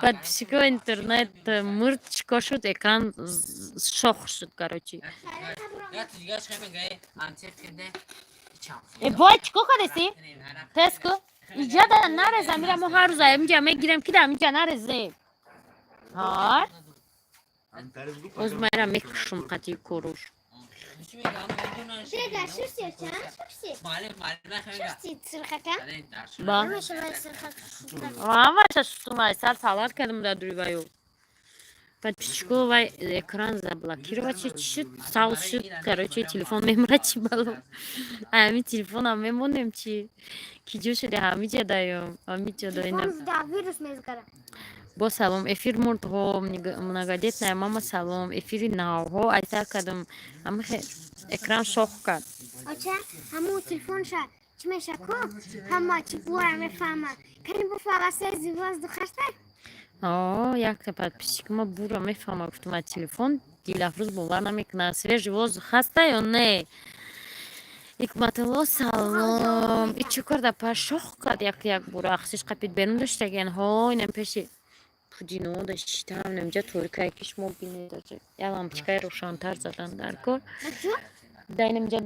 Подписчико, интернет мурд, чӣ кор шуд, экран шох шуд, короче. Э, бой, чӣ кор кардеси? Тез ку, иҷада нарезам. Ира мо ҳар рӯз аминҷа мегирем, ки дар аминҷа нарезем. Ҳа, оз ма ира мекушум қатъи коруш. Дега, шушти, ча? Шушти. Шушти сирхака? Ба. Ҳамаша сирхак шушта. Ҳамаша шустум, сар салат кардам дар дури ваю. Подписчико, вай экран заблокировать шуд, чӣ шуд, савз шуд, короче, телефон мемурад, чӣ бало. Ҳамин телефонам мемонем, чӣ ки ҷо шуде, ҳамиҷа даём, ҳамиҷа доинам. Телефон да вирус мезгара. Бо салом, эфир мурдҳо, многодетная мама, салом, эфири навҳо айсар кардам, ҳамихе экран шох кард. Оча, ҳамун телефонша чӣ меша ку? Ҳама чӣ бура мефаҳма. Кани буфага свежий воздух ҳаста? О, якта подписчик ма бура мефаҳма, гуфтам, аз телефон Дилафрӯз бовар намекунад. Свежий воздух ҳаста ё не? Ҳикматулло, салом. И чӣ кор да па шох кард, як як бура ахсиш қапид, берун доштаген. Ҳо, инам пеши пудино доштам, инамҷа торикае, ки шумо бинед. Як лампочкаи рӯшантар задан дар кор. Бачо? Да, инамҷа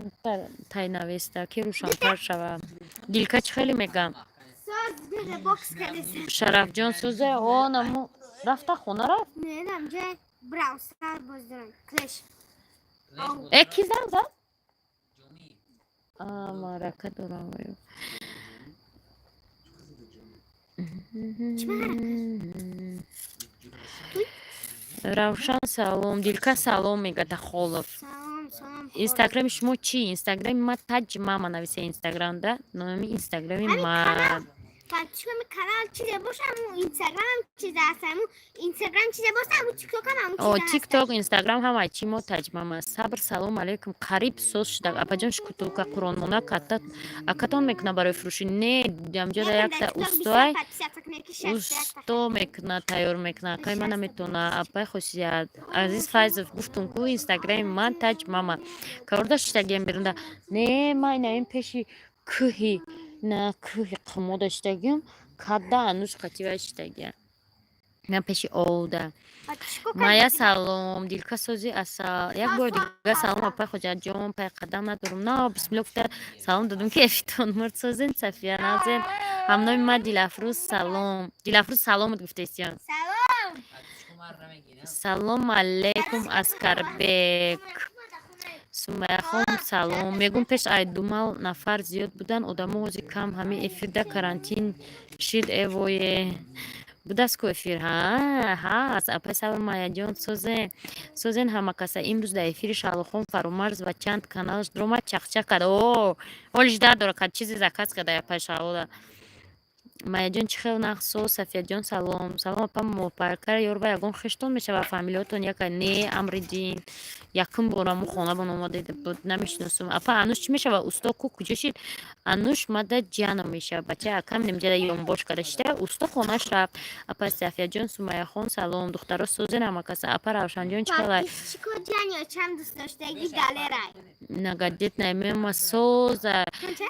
тайнавеста, ки рӯшантар шава. Дилка, чӣ хеле мегам? Соз дега бокс кардеса. Шарафҷон сӯзе, о наму рафта, хона рафт. Не, намҷа Brawl Star боз дорам. Clash. Э, ки занг зад? А, маърака дорам ваю. Чӣ маърака? Равшан, салом, Дилка, салом, мега Дахолов. Салом, салом. Инстаграми шумо чӣ? Инстаграми ма Таҷ Мама нависа инстаграмда, номи инстаграми Ҳамин ма. Канал. Подписчиками, канал чизе боша, ҳамун инстаграмам чизе аст, ҳамун инстаграм чизе боша, ҳамун тиктокам ҳамун О, чизе аст. Тикток, инстаграм, ҳама чӣ мо Таҷмама. Сабр, салом алейкум. Қариб соз шуда. Апаҷон, шкатулка қуронмона катта акатон мекуна барои фурӯшӣ? Не, амҷода якта устоай, усто мекуна, тайёр мекуна. Акай ман наметона. Апай Хосият, Азиз Файзов, гуфтум ку, инстаграми ман Таҷ Мама. Карода шиштагиам берунда. Не, ман ина ин пеши кӯҳи, на кӯҳи қумода шиштагиам, када ануш қатива шиштагиам. Ман пеши овда. Майя, салом, Дилка, сози, асал. Як бор дига салом, апай Хоҷаҷон, пай қадам надорум. На, бисмилло гуфта салом додум, ки эфитон мурд. Созен, Сафия, назен. Ҳамноми ма Дилафрӯз, салом. Дилафрӯз, саломат гуфтесиям. Салом. Салом алейкум, Аскарбек. Сумаяхон, салом. Мегум, пеш ай думал нафар зиёд будан, одамо ҳози кам, ҳамин эфирда карантин шид, эвое. Будааст ку эфир, ҳа, ҳаст. Апай Сабр, Майяҷон, созен, созен ҳама каса. Имрӯз дар эфири Шаҳлохон Фаромарз ва чанд каналаш дуромад, чахчах кард. О, ҳолиш дар дора, кад чизе заказ карда апай Шаҳлода. Майяҷон, чӣ хел нағз, соз. Сафияҷон, салом. Салом, апа Моҳпаркар, ёрба ягон хештон мешава, фамилиётон яка не, Амриддин. Якум бора мо хона бон омада буд, намешиносум. Апа, Ануш чӣ мешава? Усто ку куҷо шид? Ануш мада ҷиано мешава. Бача акам немҷада ёнбош карда шида, усто хонаш рафт. Апа Сафияҷон, Сумаяхон, салом. Духтаро, созен ҳама каса. Апа Равшанҷон, чӣ хелай? Подписчико, ҷани очам дӯст доштаги Далерай. Многодетная мема соза. Канча?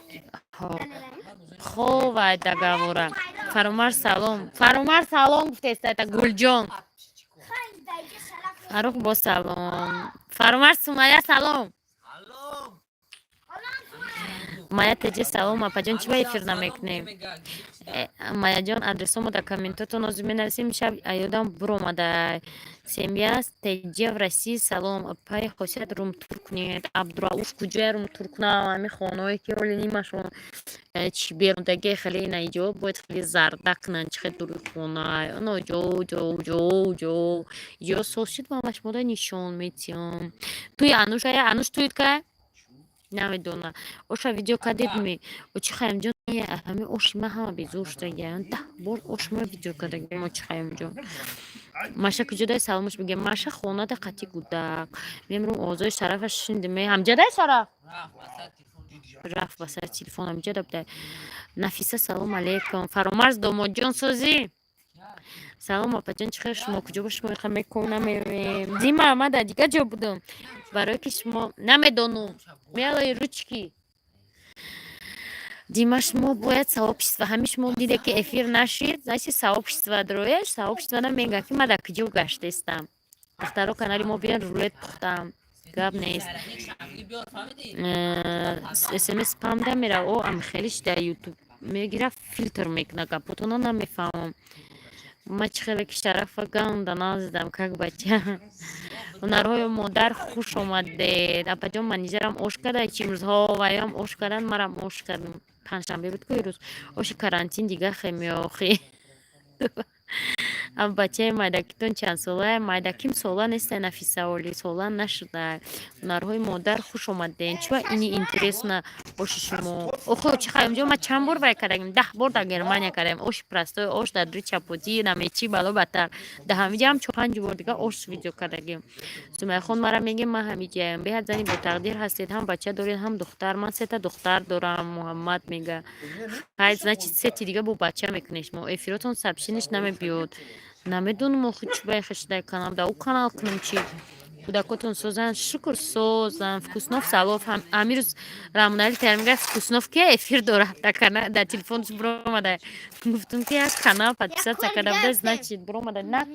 Ҳо. Далерай. Ховай договора. Фаромар, салом. Фаромар, салом гуфтеста Гулҷон. Фарух, бо салом. Фаромар, Сумая, салом. Мая Теҷи, салом. Апаҷон, чӣ ба эфир намекунем? Э, Маяҷон, адресомо дар комментотон ҳозир менависем, шаб аёдам буромада. Семья Теҷа в России, салом. Апаи Хосият, румтур кунед. Абдурауф, куҷоя румтур кунам? Ҳами хонаое ки ҳоли нимашон чи берундаги, хеле ина иҷо бояд хеле зарда кунанд, чӣ хел дури хона. Оно ҷо ҷо ҷо ҷо иҷо соз шуд, ман ба шумода нишон метиҳам. Туи Ануш ая, Ануш туид кая? Намедонам. Оша видео кардед ми? Очи Хаёмҷон, ҳами оши ман ҳама безор шудагиам. 10 бор оши ма видео кардагиам, очи Хаёмҷон. Маша куҷодай, саломаш бигем. Маша хонада қатӣ гудак. Мемрум, овозои Шарафаш шунидем. Ҳамҷадай Шараф? Рафт ба сари телефон, ҳамҷада будай. Нафиса, салом алейкум. Фаромарз домодҷон, созӣ? Салом, апаҷон, чӣ хел шумо, куҷо ба шумо иқа мекун намеоем? Дима, ман дар дигар ҷо будам. Барое ки шумо намедонум. Мелои ручки. Дима, шумо бояд сообщество, ҳами шумо диде, ки эфир нашид, значит, сообщество дроеш, сообщество мега, ки ма дар куҷо гаштестам. Духтаро, канали мо биён, рулет пухтам, гап нест. СМС спамда мера, о ам хелиш дар Ютуб мегира, филтр мекуна гапотона, намефаҳмам. Ма чӣ хеле ки Шарафа ганда назидам, как бача. Ҳунарҳои модар, хуш омадед. Апаҷон, манижарам ош када чи имрӯзҳо? Ваям ош кардан, марам ош кардам. Панҷшанбе буд ку ирӯз, оши карантин дига хемиёхи. Ам бачаи майдакитон чандсолая? Майдаким сола неста, Нафиса, оли сола нашуда. Ҳунарҳои модар, хуш омадед. Чиба ини интересно оши шумо? Охо, чи хаёмҷо, ма чанд бор вай кардагим, 10 бор дар Германия кардем оши простой, ош дар дури чапотӣ, намечи бало баттар. Дар ҳамиҷаам чор панҷ бор дига ош видео кардагим. Сумайхон, мара мегем, ма ҳамиҷаям. Беҳад зани ботақдир ҳастед, ҳам бача доред, ҳам духтар. Ман сета духтар дорам, Муҳаммад мега. Хай, значит, сети дига бо бача мекунед шумо. Эфиротон сообщение ш намебиёд, намедонам охи чӣ бай хишдай канал да ӯ канал кунам чӣ. Кӯдакотон созанд? Шукр, созанд. Вкуснов, салом. Амирӯз Рамонали мега, Вкуснов ки эфир дорад дар телефонш биромада. Гуфтум, ки як канал подписаться карда буда, значит, биромада нак.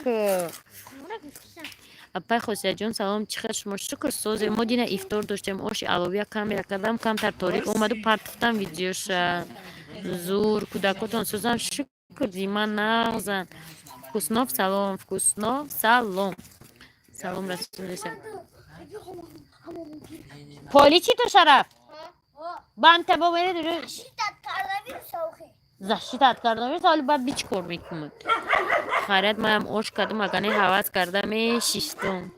Апай Хосиятҷон, салом, чӣ хел шумо? Шукр, созем. Мо дина ифтор доштем, оши аловия камера кардам, камтар торик омаду, партофтам видеоша. Зур, кӯдакотон созанд? Шукр, дима нағзанд. Вкуснов, салом. Вкуснов, салом, салом расониса. Поли чӣ то, Шараф, банта бо защита от коронавирус, ҳоли баъд би чӣ кор мекунад? Хайрият, маям ош кардам, агане ҳавас карда мешиштум.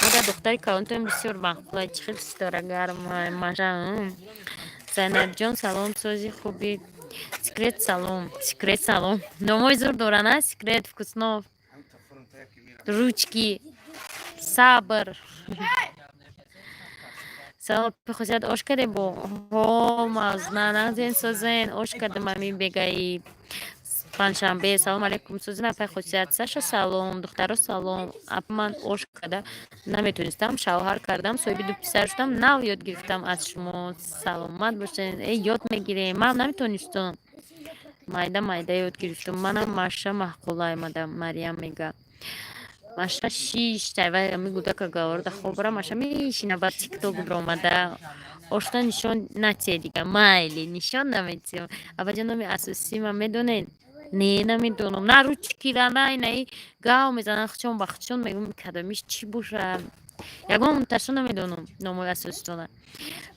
Мода духтари калонтон бисёр маъқула, чӣ хел ситора гарма маша. Зайнабҷон, салом, сози, хуби? Секрет, салом. Секрет, салом. Номои зур дорана: Секрет, Вкуснов, ручки, Сабр. Салом, хусият, ош каде бо ҳо мазна нағзен, созен? Ош кардам ами бегаи панҷшанбе. Салом алейкум, созин, апай Хусият. Саша, салом. Духтаро, салом. Апа, ман ош када наметонистам, шавҳар кардам, соҳиби ду писар шудам, нав ёд гирифтам аз шумо. Саломат бошед. Э, ёд мегирем, ман наметонистам, майда майда ёд гирифтам. Манам Маша маъқулай мада, Мариям мега. Маша шишта, вай ами гудака гаворда хобра, Маша мешина, ба Тикток биромада. Ошта нишон натие дига, майли, нишон наметиҳам. Абаҷа, номи асосима медонед? Не, намедонам. На ручкира, на инаи гав мезананд хучон ба хучон, мегӯм, кадомиш чӣ бошад, ягон ташо намедонам номои асоситона.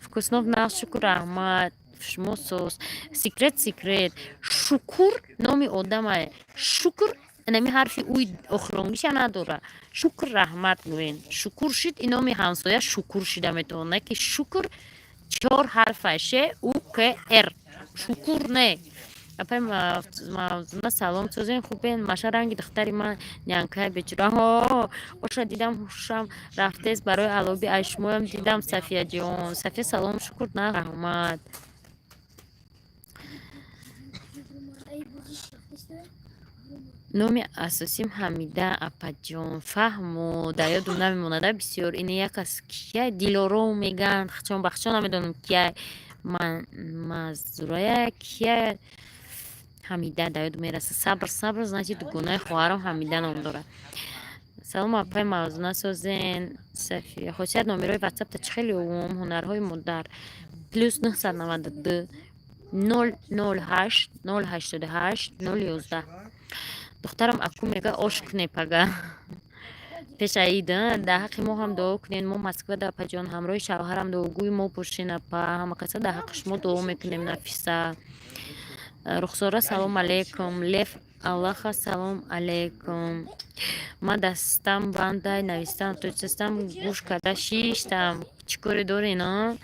Вкуснов, нағз, шукр, раҳмат, шумо соз? Секрет, секрет, Шукур номи одамае. Шукр, нами ҳарфи уи охиронгиша надора. Шукр, раҳмат гӯен. Шукур шид, ин номи ҳамсоя Шукур шида метавонад, ки Шукр чор ҳарфа: Ш, У, К, Р. Шукур не. Апай Мавзуна, салом, созен, хубен? Маша ранги духтари ман, нянкай бечора. Ҳо, оша дидам, ҳушам рафтест барои алоби, ай шумоям дидам, Сафияҷон. Сафия, салом, шукр, на, раҳмат. Номи асосим Ҳамида, апаҷон. Фаҳму, дар ёдум намемонада бисёр. Ин як кас кия, Дилором мегӯянд, хчон бахчон, намедонам кия, Мазурая кия. Ҳамида дар ёдум мерасад. Сабр, Сабр, значит, дугонаи хоҳарам Ҳамида ном дорад. Салом, апай Мавзуна, созен? Сафия, хосият, номерои ватсапта чӣ хеле умум? Ҳунарҳои модар, +992 008 088 011. Духтарам аку мега, ош куне пага пешаид. Дар ҳаққи мо ҳам дуо кунед, мо Москвада, апаҷон, ҳамроҳи шавҳарам, дуогӯи мо бошен, апа. Ҳама каса дар ҳаққи шумо дуо мекунем. Нафиса, Рухсора, салом алейкум. Лев Аллаха, салом алейкум. Ман дастам бандай навистам, тоҷикистам гӯш карда шиштам. Чӣ коре дорен, а?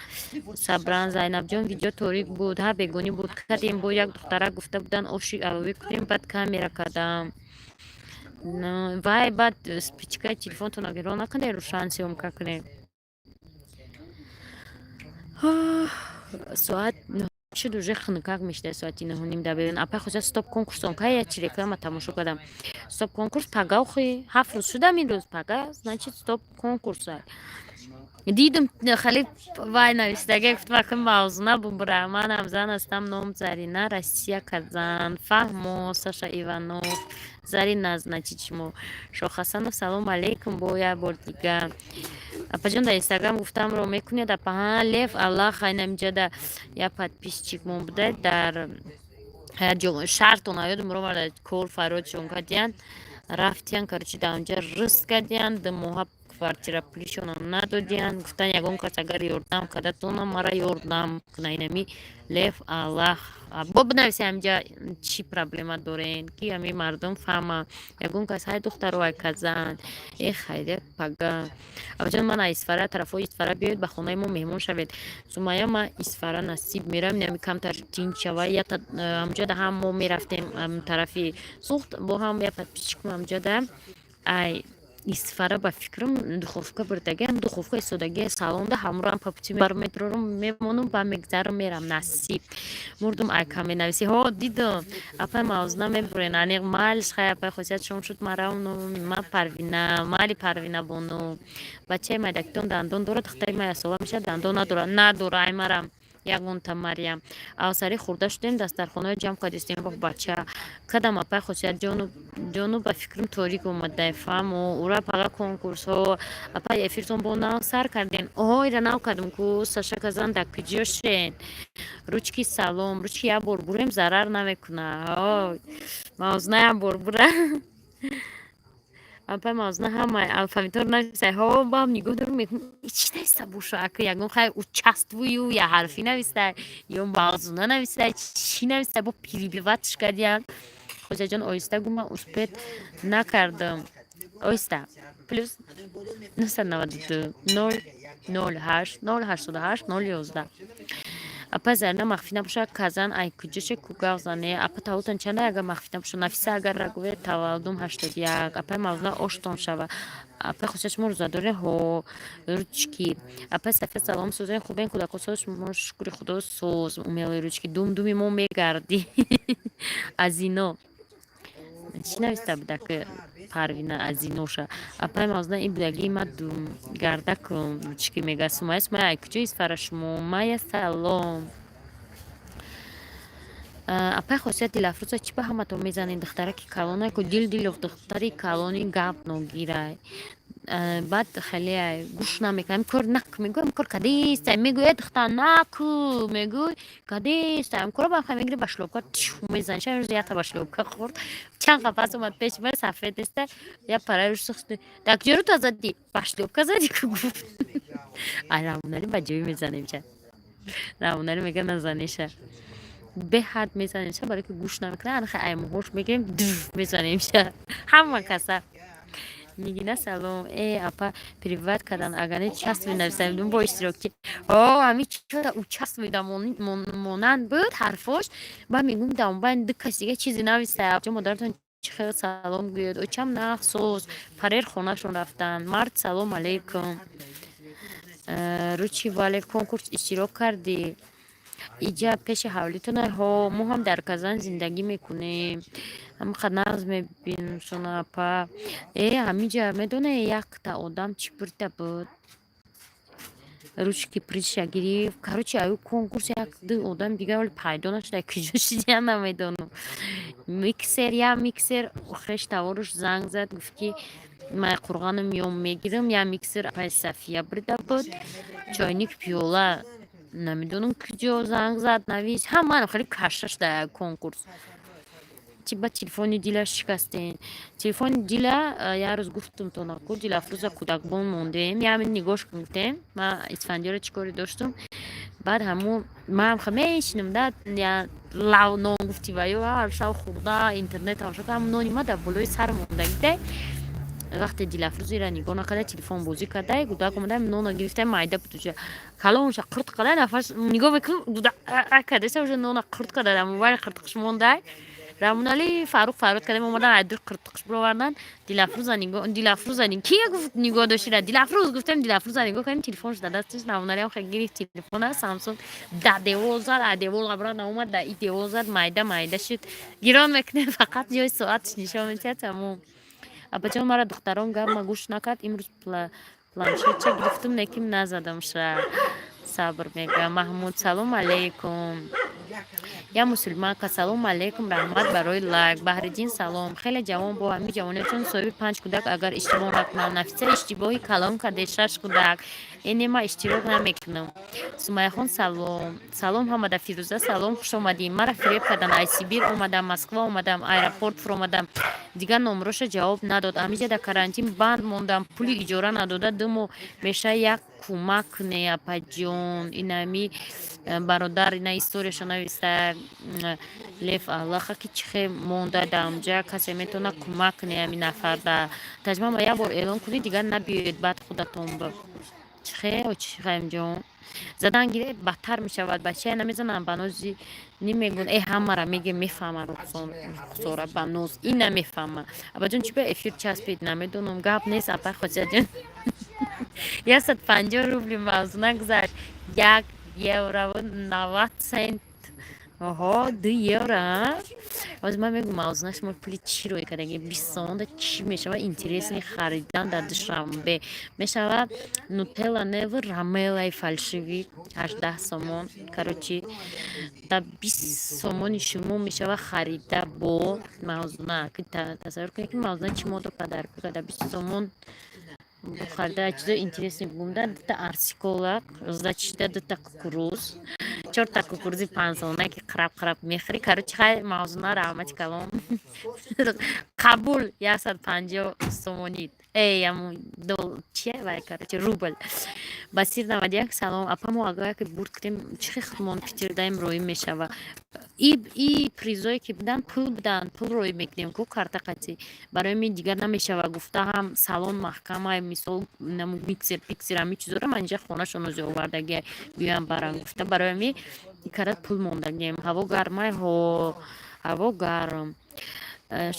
Сабран, Зайнабҷон, видео торик буд, ҳа, бегонӣ буд, кардем. Бо як духтарак гуфта буданд, оши аловӣ кунем, баъд камера кардам. Вай, баъд спичкаи телефонтон агар ро накунед, рӯшан съёмка кунед. Соат шуд, уже хунукак мешуда, соати 9:30 дар берун. Апай хоза, стоп конкурсон кай? Чи реклама тамошо кардам. Стоп конкурс пага, охи 7 рӯз шудам, ин рӯз пага, значит, стоп конкурса. Дидум, хеле вай навистага, гуфтам, акн мавзуна бубура. Манам зан ҳастам, ном Зарина, Россия, Казан. Фаҳмо, Саша Иванов, Зарина, значит, шумо. Шохҳасанов, салом алейкум, бо як бор дига. Апаҷон, дар Инстаграм гуфтамро мекунед, апа? Ҳа, Лев Аллах, айнамиҷада як подписчик мон буда, дар шаҳртон аёдум ромада, кор фарёдшон кардиян, рафтиян, короче, дар онҷа риск кардиян, 2 моҳа квартира пулишонро надодиян. Гуфтан, ягон кас агар ёрдам карда тонам, мара ёрдам куна. Инами Лев Аллах, бо бинависе ҳаминҷа, чӣ проблема дорен, ки ҳами мардум фаҳма. Ягон кас ҳай, духтаро ай казан, э, хайрият, пага. Абаҷон, ман а Исфара, тарафҳои Исфара, биёед, ба хонаи мо меҳмон шавед. Сумая, ма Исфара насиб меравем, нами камтар тинч шава. Ҳамҷода ҳам мо мерафтем тарафи Сухт, бо ҳам я подписчикам ҳамҷода ай Исфара, ба фикрам, духовка бурдагиам, духовка истодагия салонда, ҳамроам по пути барметрорум, мемонум, ба мегзарам, мерам, насиб. Мурдум, ай кам менависӣ. Ҳо, дидум, апай Мавзуна, мебурен, аниқ майлиш. Хай, апай Хосият, шом шуд, маравну ма Парвина, майли, Парвина бону. Бачаи майдакитон дандон дорад? Духтари ма 1 сола мешавад, дандон надорад, надора. Ай марам ягонта Марьям. Авсарӣ хӯрда шудем, дастархонаро ҷамъ кардистем, бо бача кадам. Апай Хосият ҷону, ба фикрам, торик омадай. Фаҳмо, ура, пага конкурсҳо. Апай, эфиртон бо нав сар кардем? Оҳо, ира нав кардем ку. Саша Казан, да куҷошен? Ручки, салом, ручки, як бор бурем, зарар намекуна. Мавзуна, як бор бура. Апай Мавзуна, ҳамаи алфавитҳоро нависай. Ҳо, баам нигоҳ дорам, мегӯям, чӣ нависта боша? Ака, ягон хай участвую я ҳарфӣ навистай ё Мавзуна навистай, чӣ навистай? Бо перебивать кардиям. Хоҷаҷон, оҳиста гӯ, ман успеть накардам. Оҳиста: +992 0 08 088 011. Апа Зарина, махфӣ набошад, Казан ай куҷоше ку гавзане? Апа, таваллудтон чанда, агар махфӣ набошад? Нафиса, агар рагӯед, таваллудум 81. Апай Мавзуна, оштон шава. Апай Хусия, шумо рӯзадоре? Ҳо. Ручки. Апай Сафия, салом, сӯзен, хубен, кӯдако соз? Шумо, шукри Худо, соз. Умелои ручки, думдуми мо мегардӣ аз ино. Чӣ нависта буда ки Парвина аз иноша? Апай Мавзуна, ин будагии ма гардакум. Ручки мега. Сумая, Сумая, ай куҷо Исфара шумо? Мая, салом. Апай Хосият, Дилафрӯза чӣ ба ҳаматон мезанед? Духтараки калона ку, дил дилов, духтари калони гап ногирай. Баъд хеле гӯш намекунам, кор наку мегӯям, кор кадистай, мегӯя, духтар, наку мегӯй, кадистай, кора ба мегири, ба шлёпка мезани. Чанд рӯз якта ба шлёпка хӯрд, чанд қафас омад пеши ман, сафед неста, я параи сухт. Дар куҷоро та задӣ? Ба шлёпка задӣ ку, гуфт. Ай Рамонари ба ҷои мезанем, ча Рамонари мега, назаниша, беҳад мезанемша, барое ки гӯш намекунад. Анхе аймоҳош мегирем, мезанемша ҳама каса. Нигина, салом. Э, апа, перебивать кардан, агар не участвуй нависам бо иштирокчи. О, ҳами чора участвуй да монанд буд ҳарфош. Ба мегӯм, дамбайн ду кас дига чизе нависта. Модаратон чӣ хел, салом гӯяд. Очам нахсоз, парер хонашон рафтанд. Мард, салом алейкум. Ручи, вале конкурс иштирок кардӣ? Иҷа пеши ҳавлитона. Ҳо, мо ҳам дар Казан зиндагӣ мекунем. Ҳамақа нағз мебинам шуно, апа. Э, ҳамиҷа медоне, якта одам чӣ бурда буд? Ручки призша гирифт. Короче, аю конкурс як ду одам дигар вале пайдо нашуда, куҷо шидия, намедонам. Миксер, я миксер хеш таворуш занг зад, гуфт, ки ман қурғаном меом, мегирам. Я миксер апай Сафия бурда буд, чойник, пиёла, намедонам куҷо занг зад, навис. Ҳамаам хеле каша шуда конкурс. Чи ба телефони Дила шикастен? Телефони Дила як рӯз гуфтум то наку, Дилафрӯза кӯдакбон мондем, ями нигоҳш кун, гуфтем. Ма Исфандиёро чӣ коре доштум, баъд ҳамун маам ха мешинам да, лав нон гуфти ва ё ҳар шав хӯрда, интернет тамошо кардам, нони ма дар болои сар мондагида. Вақте Дилафрӯз ира нигоҳ накарда, телефон бозӣ карда, гудак омада, нона гирифта, майда буд, калонша қурт карда, нафас нигоҳ мекунам, гудак кардаса, уже нона қурт карда, дар мобайли қиртқиш монда. Рамоналӣ, Фарух фарёд кардем, омадан, айдур қиртқиш бировардан. Дилафрӯза нигоҳ, Дилафрӯза кия гуфт, нигоҳ доштира, Дилафрӯз гуфтем, Дилафрӯза нигоҳ кардем, телефонш дар дасташ. Рамоналиам хе гирифт телефона, Самсунг, да девор зад, а девор обратно омад, да и девор зад, майда майда шуд. Гирон мекунем, фақат ҷои соатш нишон медиҳад, тамом. Апаҷон, мара духтарон гапма гӯш накард имрӯз. Планшетча гирифтум, лекин назадамша. Сабр мегӯям. Маҳмуд, салом алейкум. Я мусулманка, салом алейкум, раҳмат барои лайк. Баҳриддин, салом. Хеле ҷавон, бо ҳамин ҷавониятон соҳиби панҷ кӯдак, агар иштибоҳ накунам. Нафиса, иштибоҳи калон карде, шаш кӯдак. Эне ма иштирок намекунам. Сумайяхон, салом. Салом ҳамада. Фирӯза, салом, хуш омадӣ. Мара фиреб кардан, ай Сибир омадам, Москва омадам, аэропорт фуромадам, дигар номроша ҷавоб надод. Амиҷа дар карантин банд мондам, пули иҷора надода 2 моҳ меша. Як кӯмак куне, апаҷон. Инами бародар ина историяшо нависта, Лев Аллаха, ки чихе монда даамҷа. Касе метавона кӯмак куне ами нафарда? Таҷмама як бор эълон кунед, дигар набиёед. Баъд худатон ба чихе чихаимҷон задан гиред, бадтар мешавад. Бачая намезанам, ба нози немегӯн. Э, ҳамара меге, мефаҳма Рухсора ба ноз ин намефаҳма. Абаҷон, чӣ ба эфир часпид, намедонам. Гап нест, апай Хосиятҷон. 150 рубли мавзуна гузашт, 1 еврову 90 цент. Оҳо, 2 евро. Ҳозир ман мегӯм, мавзуна, шумо пули чӣ рӯй кардаги? 20 сомонда чӣ мешавад интересный харидан дар Душанбе? Мешавад Нутелла неву Рамелаи фальшивый, 18 сомон. Короче, дар 20 сомони шумо мешавад харида бо мавзуна. Тасаввур кунед, ки мавзуна чӣ модо подарка карда. 20 сомон харида чизои интересный бумда: дута арсикола зачида, дута кукуруз, чорта кукурузи панҷсомона, ки қираб қираб мехӯри. Короче, хай, мавзуна, раҳмати калом, қабул. 150 сомонӣ, эй, аму чия вай, короче, рубл. Басир 91, салом, апа. Мо агар ки бурд кунем, чӣ худмон питирдаем, роӣ мешава? И призое ки будан, пул буданд, пул роӣ мекунем ку карта қатӣ. Барои ми дигар намешава гуфта. Ҳам салон маҳкама, мисол, миксер пиксер, ҳами чизоро ман инҷа хонашон ози овардаги, биёям барам гуфта. Барои ми карат пул мондагем. Ҳаво гармай? Ҳо, ҳаво гарм.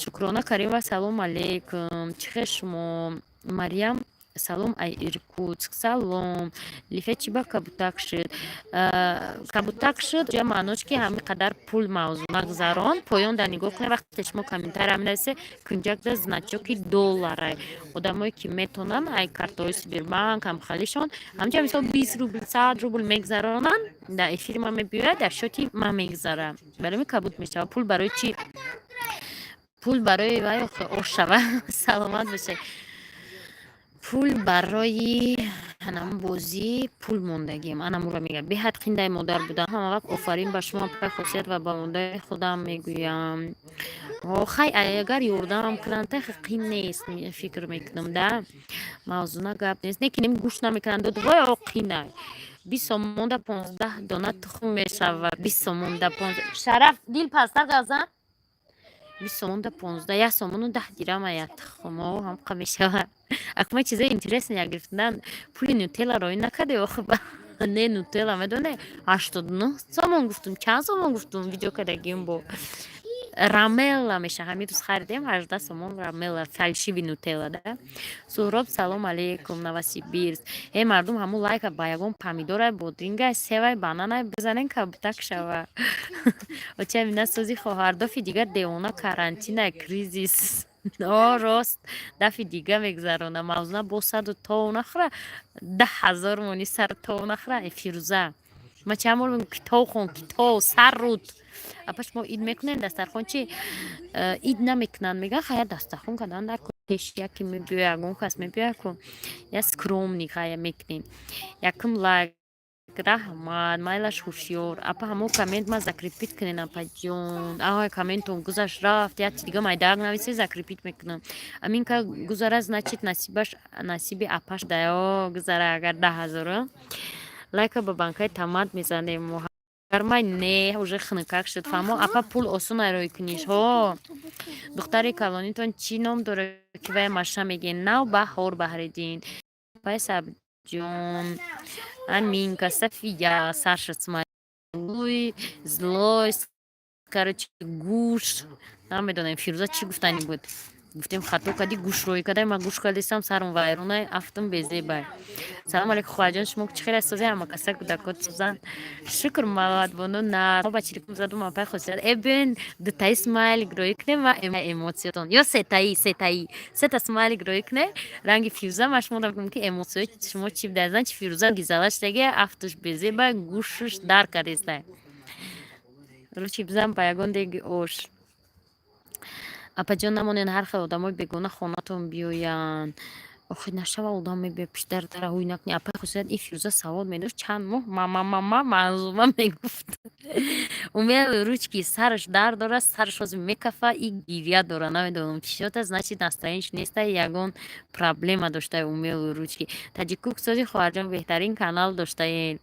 Шукрона Каримова, салом алейкум, чӣ хел шумо? Марьям, салом, ай Иркутск салом. Лифе чӣ ба кабутак шуд? Кабутак шуд ҷа маънош, ки ҳамин қадар пул мавзуна гузарон. Поён дар нигоҳ кунед, вақте шумо комментария менависе, кунҷакда значоки долларай. Одамое ки метонанд, ай картаҳои Сбербанк ҳамхалишон ҳамҷа, мисол, 20 рубл, 100 рубл мегузаронанд, дар эфири ман мебиёяд, дар счёти ман мегузарам. Барои ми кабут мешавад. Пул барои чӣ? Пул барои вай ош шава. Саломат бошед. Пул барои анам бозӣ пул мондагим, анамуро мегӯям. Беҳад қиндаи модар будам ҳама вақт. Офарин ба шумо, апай Хосият, ва ба модари худам мегӯям. Хай, агар ёрдамам кунанд, тахи қин нест, фикр мекунам да. Мавзуна, гап нест, не ки нем гӯш намекунанд. Додвой о қинай. 20 сомонда 15 дона тухм мешавад. 20 сомонда 15. Шараф дил пастар газан. 20 сомонда 15, 1 сомону 10 дирама як тухмо ҳамқа мешавад. Акма чизои интересный як гирифтан. Пули Нутелла роӣ накарде охи? Не, Нутелла медоне, 89 сомон гуфтум, чанд сомон гуфтум, видео кардагим. Бо Рамелла меша, ҳамин рӯз харидем, 18 сомон Рамелла, фальшивый Нутелла да. Суҳроб, салом алейкум, Новосибирск. Э, мардум, ҳамун лайка ба ягон помидорай, бодрингай, севай, бананай бизанен, кабутак шава. Оча мина сози хоҳардофи дигар девона, карантинай, кризис. О, рост, дафи дига мегузарона. Мавзуна бо саду тов нахӯра, 10 000 мони сар тов нахӯра. Э, Фирӯза, ма чанд бор мегӯм, китоб хон, китоб сар руд. Апа, шумо ид мекунед? Дастархон чи? Ид намекунанд, мегӯянд. Хая, дастархон кардан дар пеш яке мебиёя, ягон кас мебиёя ку, я скромный, хая, мекунем. Якум лайк, раҳмат, майлаш, ҳушёр. Апа, ҳамон коммент ма закрепить кунен, апаҷон. Ай, комментон гузашт, рафт. Як дига майдаак нависе, закрепить мекунам. Амин ка гузара, значит, насибаш, насиби апаш даё гузара. Агар 10 000 лайка ба банкаи томат мезанем, гармай не, уже хунукак шуд. Фаҳмо, апа, пул осон рӯй куниш. Ҳо, духтари калонитон чӣ ном дорад, ки вая маша мегӯен? Нав баҳор, Баҳриддин, апай Сабҷон, Аминка, София, Саша, смайлуй, злой, короче, гӯш намедонем. Фирӯза чӣ гуфтанӣ буд? Гуфтем, хато кардӣ, гӯш рӯй кадай, ман гӯш кардистам, сарам вайронай, афтам, безебай. Салому алейкум, хоҳарҷон, шумо чӣ хел созӣ? Ҳама каса кӯдакот созанд, шукр. Малатбону на ба чиликум задум. Апай хосият, э бин, дутаи смайлик рӯй кунем ва эмоциятон ё сетаи, сетаи, сета смайлик рӯй кунем. Ранги Фирӯза, ман шумо мегӯям, ки эмоцияи шумо чӣ будазан? Чи Фирӯза гизалаштаги, афтуш безебай, гӯшаш дар кардестай. Ручи бизан ба ягон деги ош. Апаҷон, намонед ҳар хел одамои бегона хонатон биёянд. Охи, нашава, одам мебиёд, пиштар дара ҳуй накунӣ. Апаи хусусият, ин Фирӯза савол медошт, чанд моҳ мамамама Манзума мегуфт. Умел ручки, сараш дард дорад, сараш ҳозир мекафа и гиря дора, намедонам чӣ шота, значит, настроение ш неста, ягон проблема доштае. Умел ручки таҷикук сози, хоҳарҷон, беҳтарин канал доштаед.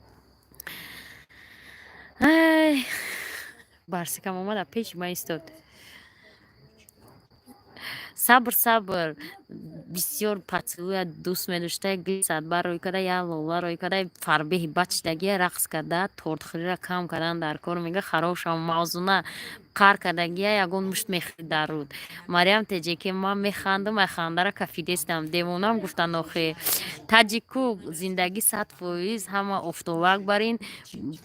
Ай, барсикам омада, пеши ман истод. Сабр, сабр. Бисёр поцелуй я дӯст медошта, садбар рӯй карда, як лола рӯй карда, фарбеҳи бачдагия рақс карда, тортхӯриро кам кардан дар кор, мега харошам. Мавзуна қар кардагия, ягон мушт мехӯрд дар руд. Мариям теҷеке, ман механдам, ай хандара кафидестам, девонам гуфтанд охе. Таҷику, зиндагӣ 100%, ҳама офтобак барин.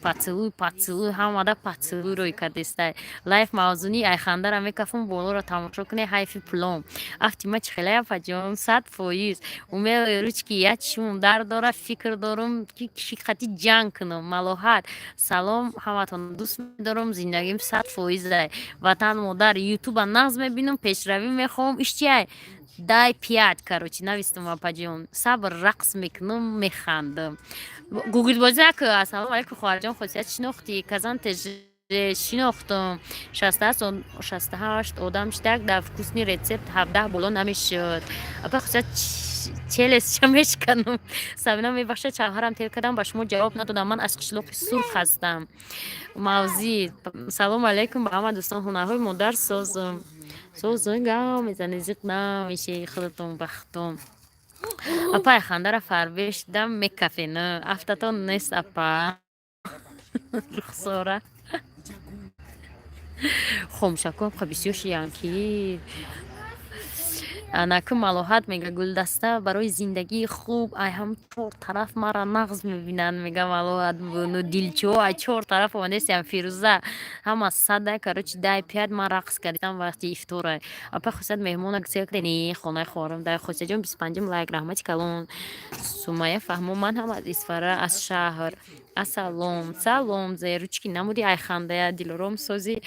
Поцелуй, поцелуй, ҳамада поцелуй рӯй кардестай. Лайф мавзунӣ, ай хандара мекафум, болоро тамошо кунед, ҳайфи пулом. Афти ма чӣ хелая, апаҷон, 100%. Умел ручки, як чишмум дард дора, фикр дорум, ки киши қати ҷанг кунам. Малоҳат, салом, ҳаматон дӯст медорам, зиндагим 100%-ай. Ватан модар, ютуба нағз мебинам, пешравӣ мехоҳам. Иш чиай? Дай пять, короче, навистум, апаҷон. Сабр, рақс мекунам, механдам. Гугилбозӣ наку. Ассалому алайкум, хоҳарҷон, хосият, шинохтӣ казан теж? Шинохтум. 68 одам штак дар вкусный рецепт 17 боло намешуд. Апа хосият, челес ча мешканам. Сабина, мебахшад, шавҳарам тел кардам, ба шумо ҷавоб надодам. Ман аз қишлоқи Сурх ҳастам. Мавзӣ, салому алайкум ба ҳама дӯстон. Ҳунарҳои модар созум, созум, гав мезани, зиқ намеши худатон бахтум. Апай, хандара фарбе шудам, мекафен, афтатон нест, апа Рухсора. Хомшаком ха бисёр шиян ки анаку. Малоҳат мега, гулдаста барои зиндагии хуб, ай ҳам чор тараф мара нағз мебинанд, мега Малоҳат буну. Дилчо, ай чор тараф омадестиям. Фирӯза, ҳама сада, короче, дай пять. Ман рақс кардам вақти ифтора. Апа хусад, меҳмона гусел кардани хонаи хоҳарам дай. Хосияҷон, 25-ум лайк, раҳмати калон. Сумая фаҳмо, ман ҳам аз Исфара, аз шаҳр. Ассалом, салом. Зе ручки намуди, ай хандая. Дилором сози,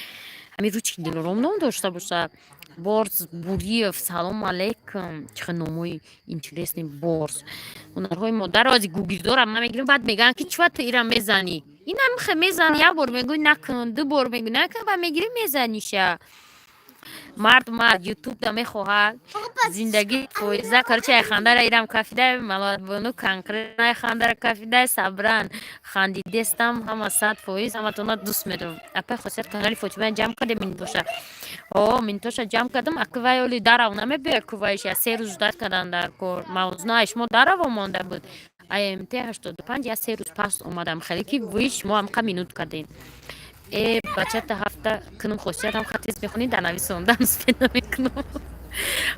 ҳамин ручки Дилором ном дошта бошад. Борз Буриев, салому алейкум. Чӣ хел номҳои интересный, Борз. Ҳунарҳои модарро ози гугилдорам намегирам, баъд мегӯянд, ки чӯа ту ира мезанӣ. Инам хе мезанӣ, як бор мегӯй накун, ду бор мегӯй накун, баъд мегирӣ, мезаниша. Мард, мард ютубда мехоҳад зиндагӣ фоиза. Короче, ай хандара ирам кафидай. Малоҳатбону, конкретно ай хандара кафидай. Сабран, хандидестам, ҳама 100%, ҳаматона дӯст медорам. Апай хосият, канали Фотима ҷамъ кардем, минтоша? О, минтоша ҷамъ кардам. Аквай оли дарав намебиёй, кувайша 3 рӯз ждать кардан дар кор. Мавзуна, ай шумо дараво монда буд. Амт 85, я 3 рӯз пас омадам. Хеле ки вуи шумо ҳамқа минут кардем. Э, бачата ҳафта кунум, хосиятам хатиз мехонӣ, дар нависондан успеть намекунам.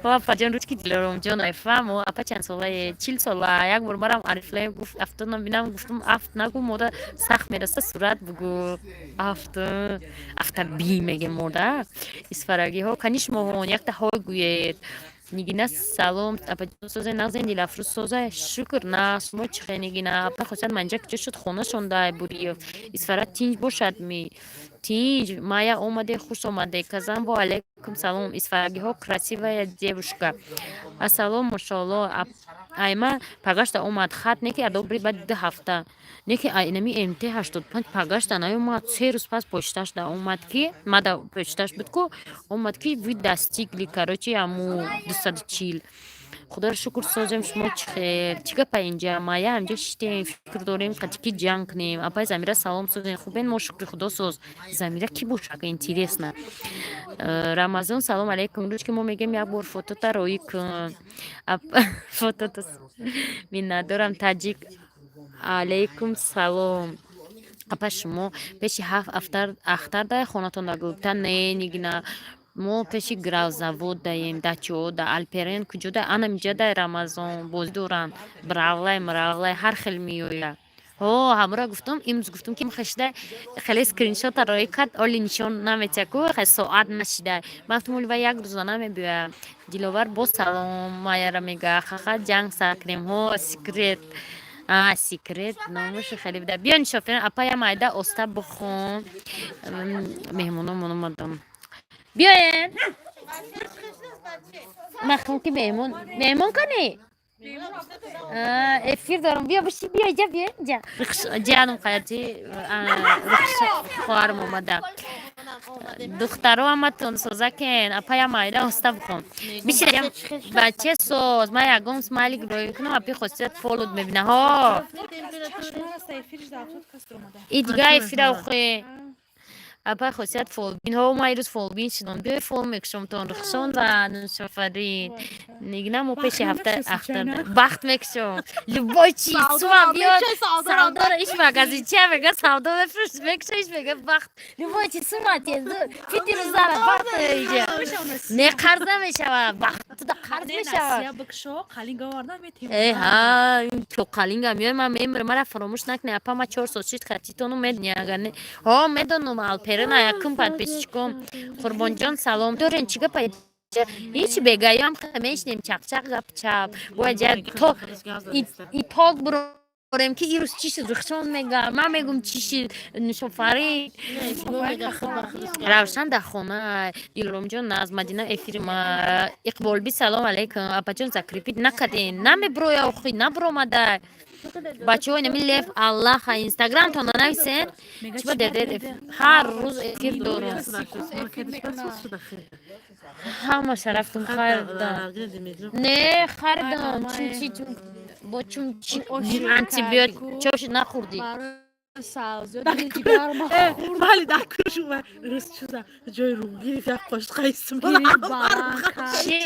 Апаҷон, ручки Дилоромҷон, айфаҳмо. Апа, чанд солае? 40 сола. Як бор марам Арифлем гуфт, афто набинам, гуфтум, афт нагу, мода сахт мераса, сурат бугу. Афт, афта би мегем мода. Исфарагиҳо кани шумоҳон якта ҳой гӯед. Нигина, салом, апаҷон, созе, нағзен? Дилафрӯз, соза, шукр, на шумо чӣ хел, Нигина? Апа хосият, манҷа куҷо шуд хонашон дай Буриев? Исфара тинҷ бошад ми? Тинҷ. Майя, омаде, хуш омаде. Казан, во алейкум салом. Исфарагиҳо, красивая девушка. Ассалом, мошоалло. Айма пагашта омад хат, неки одобрить баъди 2 ҳафта, неки инами МТ 85 пагашта наёмад. 3 рӯз пас почташ да омад, ки мада почташ буд ку, омад, ки вы достигли, короче, аму 240. Худоро шукр, созем, шумо чӣ хел? Чӣ гапа инҷа, Майя? Инҷа шиштем, фикр дорем, қати ки ҷанг кунем. Апай Замира, салом, созем, хубен? Мо, шукри Худо, соз. Замира кӣ бошад, интересно. Рамазон, салом алейкум. Рӯз ки мо мегӯем, як бор фотота роӣ кун. Фотота миннатдорам. Таҷик, алейкум салом. Апа, шумо пеши ҳафт ахтар дар хонатон нагуфта? Не, Нигина. Мо пеши гравзавод даем, дачаҳо да Алперен куҷода, анамиҷа дай Рамазон бозӣ доранд, бравлай мравлай ҳар хел меояд. Ҳо, ҳамора гуфтум, имрӯз гуфтум, ки хешда хеле скриншота роӣ кард, оли нишон наметия ку, хе соат нашида. Ман гуфтум, оли вай як рӯза намебиёяд. Диловар боз салом маяра мега, хаха, ҷанг сар кунем. Ҳо, секрет. А, секрет номушу хеле буда. Биё, нишоферин, апая майда оста бихон. Меҳмономон омадам. Биёен. Махом ки меҳмон, меҳмон кани? Эфир дорам. Биё биши, биё иҷа, биё иҷа. Ҷанум қаяти хоҳарам омада. Духтаро ҳаматон созакен, апая майда оста бихон. Биши, бача соз, ман ягон смайлик роӣ кунам, апи хосият фолод мебина. Ҳо. И дига эфира охе. Апай хосият фолбин. Ҳо, ман ирӯз фолбин шудам. Биёй, фол мекушомтон, Рухшон ва Нушофарин. Нигина мо пеши ҳафта ахтар бахт мекушом. Любой чиз сума биёд, савдора иш магазинчия мега, савдо мефурӯш, мекуша, иш мега бахт. Любой чиз сума тезу фитиру зара бахт иҷа. Не, қарз намешава, бахт туда қарз мешава. Э, ҳа, то қалинга меои, ман мемирам, мара фаромӯш накунед, апа, ма 4 сол шид хатитону медони, агар не. Ҳо, медонам, Алперена якум подписчиком. Қурбонҷон, салом. Дорен чӣ гапа? Ҳеч бегаём мешинем, чақчақ, гап чап. Бояд ҷа то итог бурорем, ки ирӯз чӣ шуд, Рухшон мега, ман мегум, чӣ шуд, Нушофарин. Равшан дар хона, Дилромҷон аз Мадина эфири ма. Иқболби, салом алейкум. Апаҷон, закрепить накардем, намеброя, охи набуромада. Бачаҳо, инами лев аллаха, инстаграмтона нависен. Чиба дедер ҳар рӯз эфир дорум. Ҳамаша рафтум, харидам. Не, харидам. Чун чи бо чун чи антибиотик чош нахӯрдӣ? Вале дар куш рӯз чуза ҷои ругириф як қошиқа. Чи?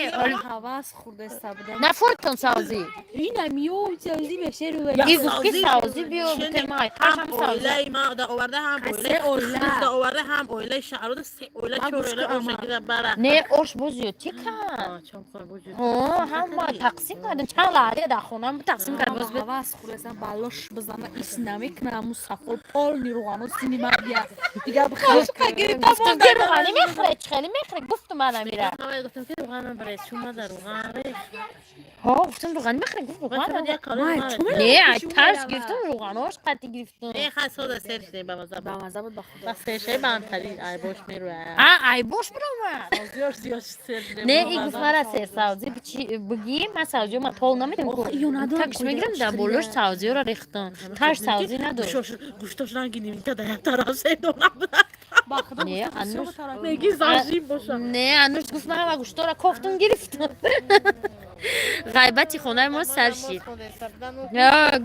Ҳавас хӯрдаста будам. Нафуртон савзӣ? Инамиё савзӣ мешеру. И гуфт, ки савзӣ биё бутемай. Ҳам оилаи ма да оварда, ҳам оилаи да оварда, ҳам оилаи шаҳрода, се оила, чор оила оша гира бара. Не, ош боз зиёдтӣ кард. Ҳама тақсим кардем, чанд лаҳза дар хона тақсим кард боз. Ҳавас хӯрдаста, балош бизана, ис намекунам, аму сафол полный руғану сини ма бия дига. Гуфтум, ки руғанӣ мехӯре, чӣ хеле мехӯре, гуфтум ман амира. Гуфтум, ки руғана баред, шума да руған. Ҳо, гуфтум, руғанӣ мехӯре, гуфт, руған не, ай тарс гирифтум, руғанош қатӣ гирифтум. Не, хасода сер шудем, ба маза. Ба маза буд, ба худо. Ба сершаи баантари айбош мерӯяд. А, айбош биромад. Зиёд зиёд сер шудем. Не, и гуфт, мара сер савзӣ бигӣ, ман савзиё ма тол наметем, такш мегирам, дар болош савзиёро рехтам, тарш савзӣ надошт. Гӯштош ранги нимита дар як тараф седона буда. Не, ануш. Меги зажим боша. Не, ануш гуфт, ман ҳама гӯштора кофтум, гирифтам. Ғайбати хонаи мо сар шид.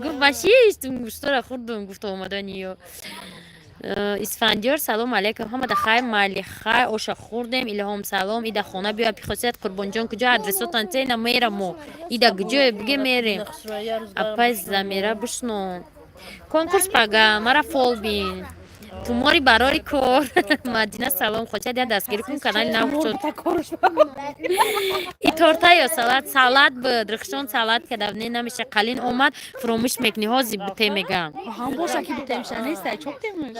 Гуфт, ба шиштум, гӯштора хӯрдум, гуфт, омаданиё. Исфандиёр, салом алейкум, ҳамада хайр, майли, хайр, оша хӯрдем. Илҳом, салом, ида хона биё, пихосият. Қурбонҷон, куҷо адресотан тена, мера мо ида куҷое биге, мерем. Апай Замира, бишно, конкурс пага, мара фолбин, тумори барори кор. Мадина, салом, хочад я дастгирӣ кун, канали нав шуд. И торта ё салат? Салат буд, Рухшон салат кардав. Не, намеша, қалин омад, фуромӯш мекунӣ, ҳозир буте мегам. Ҳам боша ки бутемша неста, чоп темш.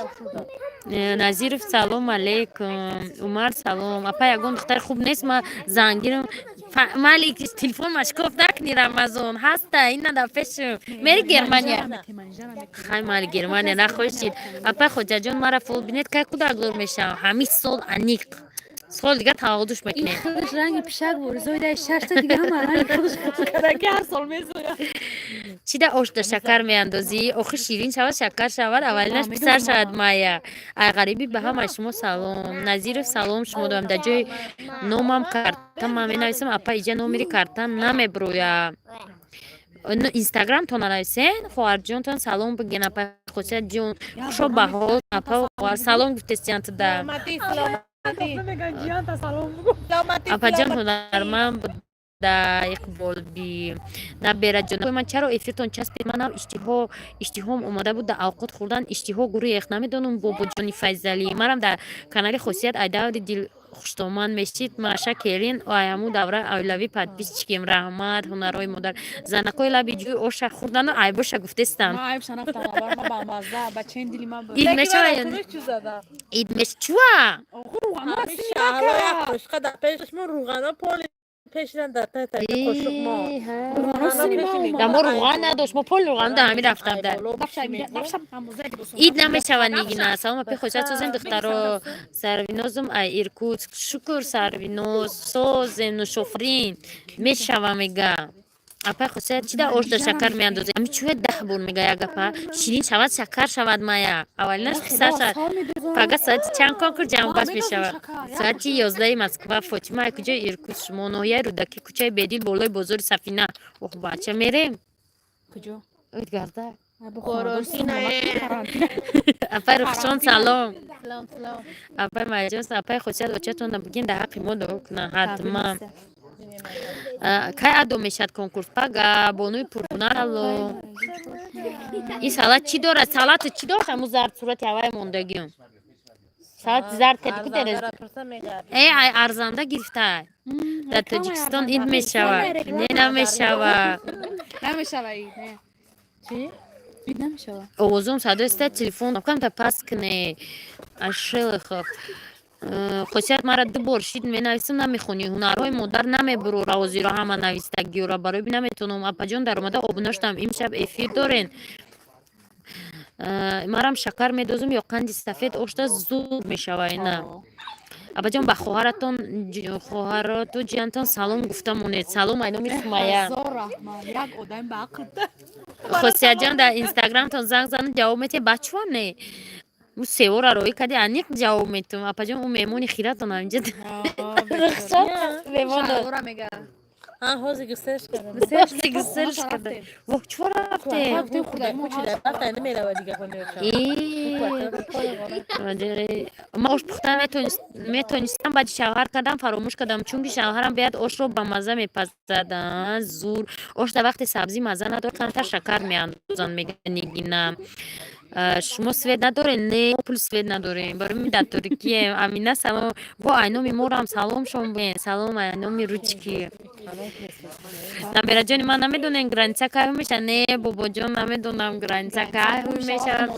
Назиров, салом алейкум. Умар, салом. Апа, ягон духтари хуб нест, ма зангирам. Малик, телефон машкоф накунӣ, Рамазон ҳаста, ина дар пешум. Мери Германия, хай, мали Германия нахоҳишид. Апа Хоҷаҷон, мара фол бинед, кай кӯдакдор мешавам? Ҳамин сол, аниқ сол дига таваллудуш Ин мекунем. Худаш ранги пишак бур зоидаи шашта дига, ҳама ранги худаш кардаги, ҳар сол мезояд. Чӣ да ошда шакар меандозӣ? Охир ширин шавад, шакар шавад, аввалинаш писар шавад. Майя, ай ғарибӣ ба ҳамаи шумо салом. Назиров, салом, шумо дорам. Дар ҷои номам карта ман менависам, апа, иҷа номери карта намеброя. Инстаграмтон нависен, хоҳарҷонтон салом биген. Апа Хусият ҷон, хушо ба ҳол, апа, хоҳар, салом гуфтестиянтуда. Апаҷон, ҳунарманд буда. Иқболби набераҷон, ман чаро эфиртон часпид? Манам иштиҳом омада буд, дар авқот хӯрдан иштиҳо гурӯ ех, намедонам. Бобоҷони Файзалӣ, манам дар канали Хосият айдаври дил. Хуштоман мешид. Маша келин аяму давра оилавӣ подписчикем. Раҳмат. Ҳунарҳои модар, занакҳои лаби ҷӯй оша хӯрдану айбоша гуфтестам. Ид мешава ё не? Ид меш чуа? Рӯғано пешидан дар қошуқ мо. Да мо рӯған надошт, мо пол рӯған да ҳами рафтам да. Ид намешава, Нигина. Салом, апи Хосият, созем, духтаро? Сарвинозум ай Иркутск. Шукр, Сарвиноз, созем. Нушофрин мешава, мега. Апай Хосият, чи да ош да шакар меандозем? Ами чӯя 10 бор мега як гапа. Ширин шавад, шакар шавад, мая аввалинаш қисса шавад. Пага соати чанд конкурс ҷамъбаст мешавад? Соати 11-и Москва. Фотима, ай куҷои Иркутск шумо? Ноҳияи Рӯдакӣ, кӯчаи Бедил, болои бозори Сафина. Ох, бача, мерем гарда. Апай Рухшон, салом. Апай Майҷон, апай Хосият, очатонро бигин, дар ҳаққи мо дуо кунанд ҳатман. Кай адо мешавад конкурс? Пага. Бонуи пурҳунар, алло. Ин салат чӣ дорад? Салати чӣ дошт? Ҳамун зард сурати ҳавай мондагиам. Салати зард кади ку? Э, ай арзанда гирифта. Дар Тоҷикистон ид мешавад? Не, намешавад. Ид намешавад. Овозум садои ста телефон камта паст кне. Ашелхов. Хосият, мара ду бор шид менависам, намехонӣ. Ҳунарҳои модар намебурора ҳозиро ҳама навистагиёра барои наметонам. Апаҷон, даромада обуна шудам. Имшаб эфир дорен? Марам шакар медозум ё қанди сафед, ошта зуд мешава ина. Апаҷон, ба хоҳаратон, хоҳароту ҷиянтон салом гуфта монед. Салом айноми Сумая. Хосиятҷон, дар инстаграмтон занг зану, ҷавоб метиҳед? Бачуа, не, ӯ севора роӣ кади, аниқ ҷавоб метум. Апаҷон, ӯ меҳмони хиратон ҳаминҷа. Рухсат меҳмон. Ҳозир гусерш кардам. Ҳозир гусерш карда. Воҳ, чуво рафтем? Намерава дига. Ма ош пухта метонистам, баъди шавҳар кардам, фаромӯш кардам, чунки шавҳарам бояд ошро ба мазза мепазад. Зур ош дар вақти сабзӣ мазза надорад, камтар шакар меандозанд, мега Нигина. Шумо свет надоред? Не, пул свет надорем, барои ми дар торикием. Амина, салом. Во, айноми морам салом шон буен. Салом айноми ручки. Набираҷони ман, намедонем, граница кай меша? Не, бобоҷон, намедонам, граница кай мешавад.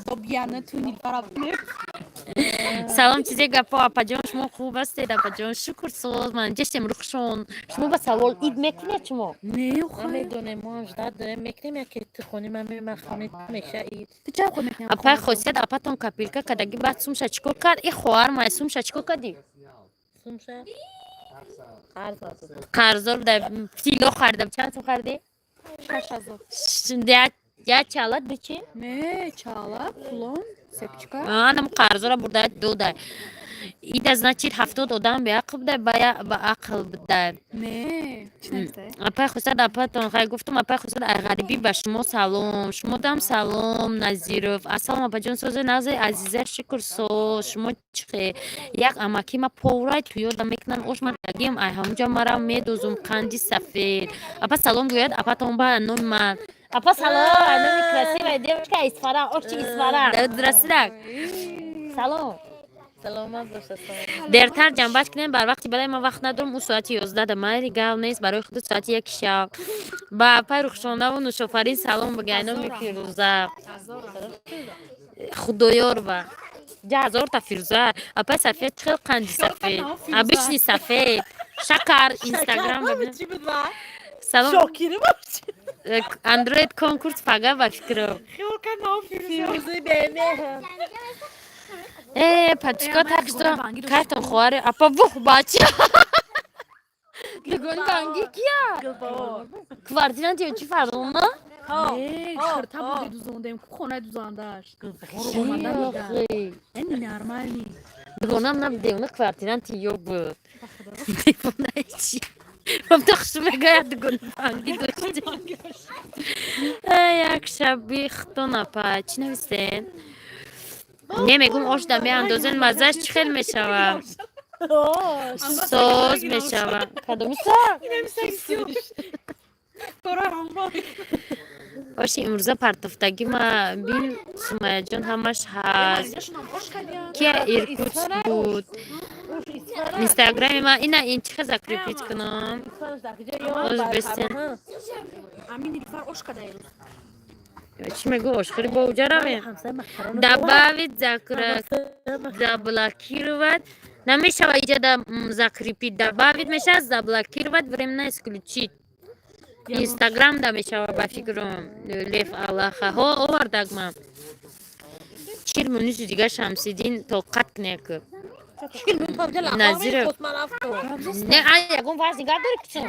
Салом, чизе гапо, апаҷон, шумо хуб ҳастед? Апаҷон, шукр, соз ман ҷаштем. Рухшон, шумо ба савол: ид мекунед шумо? Намедонем, мо ждать дорем, мекунем, яке хони ман меман хони меша ид. Апай Хосият, апатон копилка кадаги, баъд сумша чӣ кор кард? И хоҳар май, сумша чӣ кор кардӣ? Сумша қарздор буда, тилло харидам. Чанд сум харидӣ? Як чала, ду чи? Не, чала, кулон, цепочка. Анам қарзора бурда дода. Ида, значит, 70 одам беақл буда, ба ақл буда. Не, чӣ навистай? Апай Хусад, апатон хай гуфтам. Апай Хусад, ай ғарибӣ ба шумо салом, шумодам салом. Назиров, ассалом, апаҷон, сози нази азиза? Шукр, соз, шумо чихе? Як амаки ма поврай туёда мекунан ош, ма дагим, ай ҳамуҷа марам медозум қанди сафед. Апа, салом гӯяд апатон ба номи ман. Апа, салом, ай номи красивая девушка Исфара, оши Исфара расидак, салом. Саломат боша. Дертар ҷамъбаст кунем, бар вақти бале, ман вақт надорам. Ӯ соати 11 да майли, гав нест, барои худу соати 1 шаб. Ба апай Рухшонаву Нушофарин салом бигай, номи Фирӯза Худоёрова. Ҷа ҳазорта Фирӯза. Апай Сафед, чӣ хел қанди сафед? Обычный сафед, шакар. Инстаграм. Салом. Шокири бош. Андроид конкурс пага, ба фикрам. Фирӯзи бемеҳр. Э, пачка, так что картон хоҳари апа. Вух, бача, дугони банги кия? Квартиранти ё чӣ, Фарзона? Не, кирта буди, дузондем, ку хонаи дузандааш. Нормальный. Дугонам набуде, уна квартиранти ё буд. Девонаи чи? Мамта хушу мегӯяд, дугони банги дошти. Як шаби хитон, апа, чӣ нависен? Не мегум, ош да меандозен, маззаш чӣ хел мешавад? Соз мешавад. Кадомиса? Оши имрӯза партофтагӣ ма бин, Сумаяҷон, ҳамаш ҳаст. Кия Иркутск буд? Инстаграми ма ина, ин чӣ закрепить кунам? Оз бестен. Амин Нилуфар ош када ирӯз. Чӣ мегӯ, ошхӯри бо уҷа равем? Добавить, заблокировать намешава иҷада, закрепить, добавить мешава, заблокировать, временно исключить. Инстаграм да мешава, ба фикрам. Лев Аллаха ҳо овардагма. Чил мунуси дига, Шамсиддин, тоқат кунек. Назиров. Не, ай, ягон вазн нигар дори, кичун?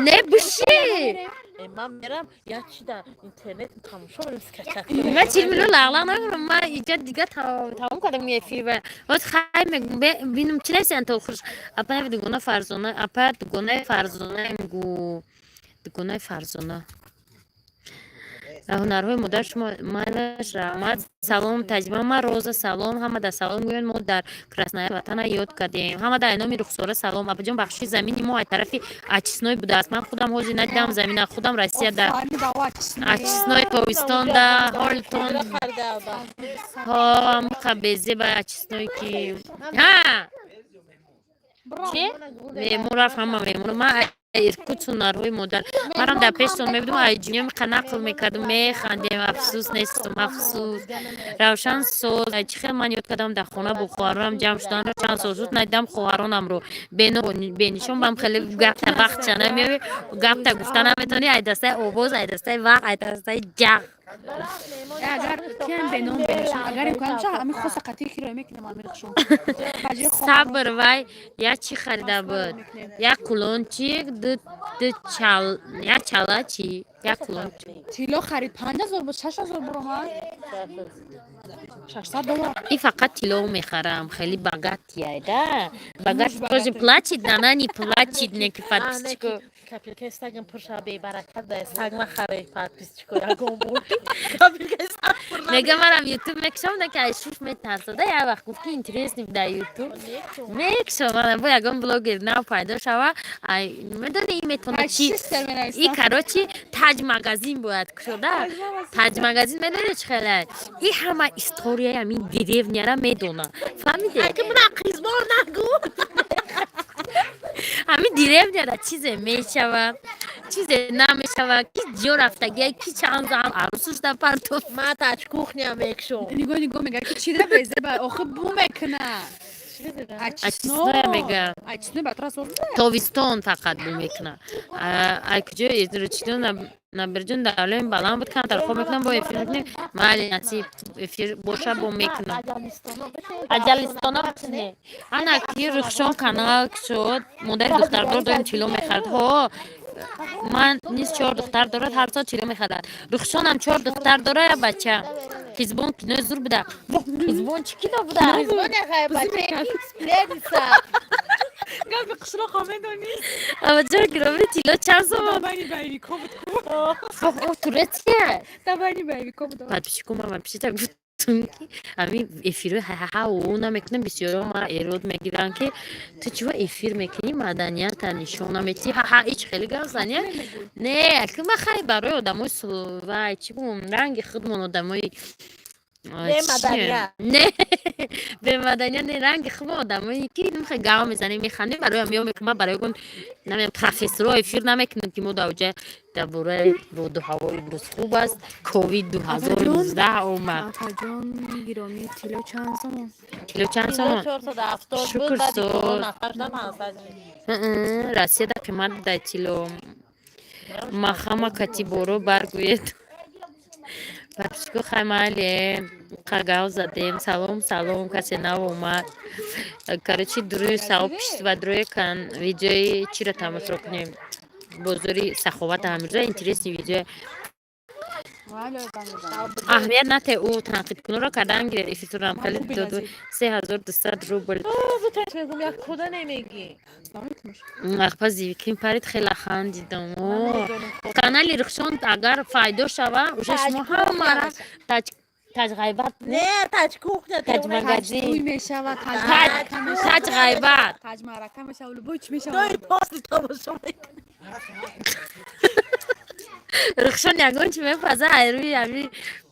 Не, биши. Ман мерам як чи да интернет тамошо мерам, скачать. Ман 40 миллион лағлақ намекунам. Ман иҷа дига тамом кардам эфир. Ҳоз хай мегум, бинум чӣ нависиян то хуш. Апа, дугона Фарзона, апа, дугонаи Фарзонаем гу, дугонаи Фарзона. Ҳунарҳои модар шумо майлаш, раҳмат. Салом, Таҷима, ман Роза, салом, ҳама да салом гӯянд. Мо дар Краснояр ватана ёд кардем. Ҳама да номи Рухсора салом. Апаҷон, бахши, замини мо аз тарафи очистной будааст. Ман худам ҳозир надидам замина, худам Россия да очистной тобистон да ҳолтон ҳо қабезе ба очистной ки ҳа чи меҳмон рафт, ҳама меҳмон. Ман Иркутс, ҳунарҳои модар марам дар пештон мебудум, айҷунёми нақл мекардум, механдем. Афсӯс, нестум, афсӯс. Равшан соз, чӣ хел ман ёд кардам, дар хона бо хоҳаронам ҷамъ шуданро. Чанд сол шуд, надидам хоҳаронамро. Бенишон бам хеле гапта вақтча намеёви, гапта гуфта наметавонӣ, ай дастаи овоз, ай дастаи вақт, ай дастаи ҷағ. Агар киам беном бенишон, агар имкон боша, ҳамин хоса қатъи кироя мекунем амирхшон. Сабр, вай як чӣ харида буд, як кулончик, ду чал, як чала, чӣ, як кулончик. Тилло харид, 5000 буд, 6000 буромад, 600 доллар. И фақат тилло мехарам, хеле богатый да, богат тоже плачет, она не плачет, не ки подписчику. Копилкаи сагам пур шава, бебаракат да саг нахаре, подписчико, ягон бор копилкаи саг пур. Мега, марам ютуб мекушам, на ки ай шуш метарсада. Як вақт гуфт, ки интересный да ютуб мекушам, мана бо ягон блогер нав пайдо шава, ай медони, и метавона чи и, короче, таҷ магазин бояд кушода. Таҷ магазин медони чӣ хеле, и ҳама историяи ҳамин деревняра медона, фаҳмиде? Мана қизбор нагу. Ҳамин деревняра чизе мешава, чизе намешава, ки ҷо рафтагия, ки чанд зан арӯсаш да партоф. Ма тач кухня мекшом. Нигоҳ, нигоҳ, мега ки чида безеба, охи бу мекуна. Очистное мега. Очистной батра соз. Тобистон фақат бу мекуна. Ай куҷо ручино набирҷон, давлаи баланд буд, камтар хоб мекунам, бо эфир мекунем. Майли, насиб эфир боша, бо мекунам. Аҷалистона бикунем. Ана ки Рухшон канал шуд, модари духтардор доим тилло мехарад. Ҳо, ман низ чор духтар дорад, ҳар сол тилло мехарад. Рухшонам чор духтар дора, я бача. Қизбон кинои зур буда. Қизбон чӣ кино буда? Племянница. Гапи қишлоқа медонӣ? Аваҷо гиромӣ, тилло чанд сомон? Табани боевико буд ку. О, турецкия. Табани боевико буд. Подписчико, ман вообще-то гуфтум, ки ҳамин эфирҳои ҳаҳа намекунам. Бисёро мара эрод мегиранд, ки ту чиво эфир мекунӣ, маданията нишон наметиҳӣ, ҳаҳа, ич хеле гап зания. Не, ки ма хай барои одамои вай, чӣ гум, ранги худмон, одамои Бемаданият. Не, бемаданият не, ранги худмон, одамое ки мехоҳ гав мезанем, механдем, барои ё мекунам, барои гун намедонам, профессорҳо эфир намекунем, ки мо дар оҷа дар бораи боду ҳавои имрӯз хуб аст, ковид 2019 омад. Апаҷон гиромӣ, тилло чанд сомон? Тилло чанд сомон? 470 буд, Шукр, баъди соз. корона шуда 500. Россияда қимат буда тилло. Махама катиборо баргӯед. Подписчико, хай, майли, қагав задем. Салом, салом, касе нав омад. Короче, дуруи сообщество, дуруи кан видеои чиро тамошо кунем? Бозори саховата ҳамирза, интересный видео. Аҳамият нате, ӯ танқидкунонро кардан гиред, эфирторам хеле доду 3200 рубл. Мегум, як куда немегӣ. Ахпа зивикин парид, хеле хандидам. Канали Рухшон агар файдо шава, уже шумо ҳамара таҷ ғайбат. Не, тач кухня. Таҷ магазин. Туй мешава. Таҷ ғайбат. Таҷ маърака мешава, любой чӣ мешава. Дои пости тамошо мекунӣ. Рухшон ягон чи мепаза, айрӯи ҳами.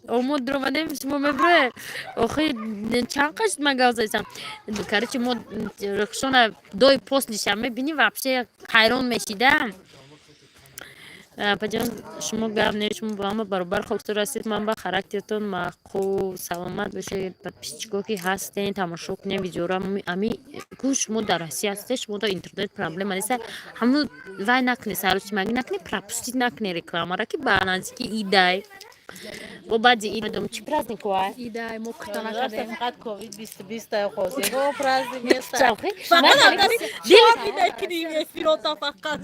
Омод дуромадем, шумо мебуред. Охи, чанд қашт ман гап задисам. Короче, мо Рухшона дой пост нишам мебинӣ, вообще ҳайрон мешида. Апаҷон, шумо гап не, шумо бо ҳама баробар хоксор ҳастед. Ман ба характертон маъқул. Саломат бошед. Подписчико ки ҳастен, тамошо кунем видеора. Ами ку шумо дар Россия ҳастед, шумо дар интернет проблема нест. Ҳамун вай накунед, саросимагӣ накунед, пропустить накунед рекламара, ки ба наздики идай. Бо баъди ид медонам чӣ праздник ой. Идай мо кута накардем. Фақат ковид 20 20 хоз, праздник нест. Чалқи. Фақат чор мекунем эфирота фақат.